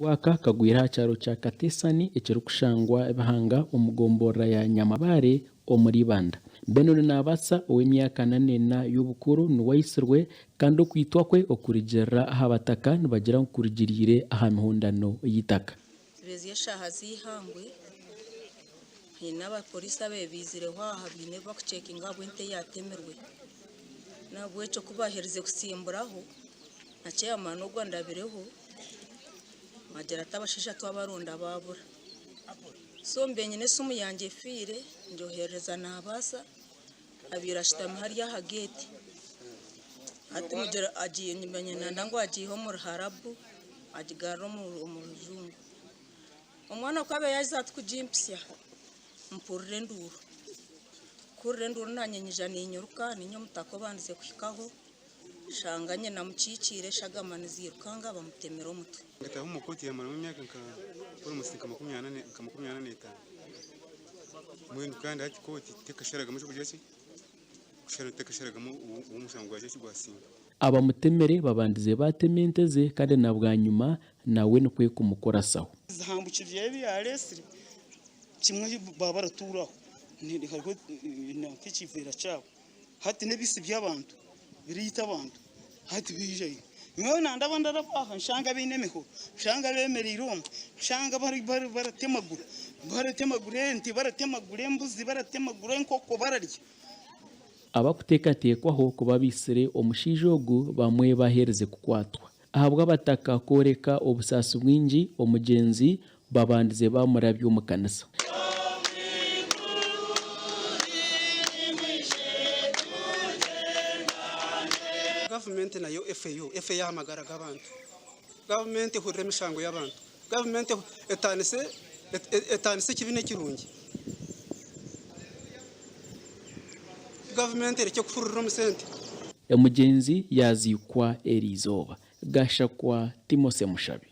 Aka kagwire aha kyaro kya Katesani ekirikushangwa Bihanga omu gomborora ya Nyamabare omuri Ibanda. Benon Nabatsa ow'emyaka 44 y'obukuru niwe aitsirwe kandi okwitwa kwe okurugirira aha bataka nibagira ngu kurugiriire aha mihondano y'eitaka. Zibaire ziri eshaaha z'eihangwe, haine abapoliisi ababaire baizireho aha baine ebi barikucekinga ahabw'ente eyaatemirwe. N'ahabw'ekyo ku baaherize kutsimburaho na ceyamaani ogwo andabireho naagira ati abashaija twabaronda baabura. So mbaire nyine esimu yangye efiire ngyoherereza naabaasa abaire ashutami hariya aha geeti. Hati mugira agiire nanga ngu agiihe omu ruharabu agigarure omu rujungu. Omwana ku abaire yaaza ati kugimpitsya mpurira enduuru. Kuhurira enduuru naanye nyija ninyiruka niinye omutaka obandize kuhikaho nshanga nyina amukikiire eshagama niziirukanga bamutemire omutwe. Nkataaha omu kooti yamaramu emyaka nka almost nka 45 mbwenu kandi hati kooti tekasharagamu ekyokugira ki kushara tekasharagamu obu omushango gwagira ki gwasinga. Abamutemere babandize baatema ente ze kandi na bwanyima nawe nikwo kumukurasaho. Zihambukirire ebi yareetsire kimwe baba baratuuraho hariho nk'ekiveera kyabo hati n'ebisi by'abantu biriita abantu hati baijayo. Nyowe nandaba ndaraba aha nshanga baine emihoro, nshanga bemereire omu, nshanga baratemagura, baratemagura ente, baratemagura embuzi, baratemagura enkoko bararya. Abakuteekateekwaho kuba baitsire omushaija ogu bamwe baherize kukwatwa. Ahabw'abataka kworeka obusaasi bwingi, omugyenzi babandize baamurabya omu kanisa. Gavumenti nayo efeyo, efeyo aha magara g'abantu. Gavumenti ehurire emishango y'abantu. Gavumenti etaanise etaanise ekibi n'ekirungi. Gavumenti erekye kuhurira omu sente. Omugyenzi yaaziikwa eriizooba. Gashakwa Timothy Mushabe.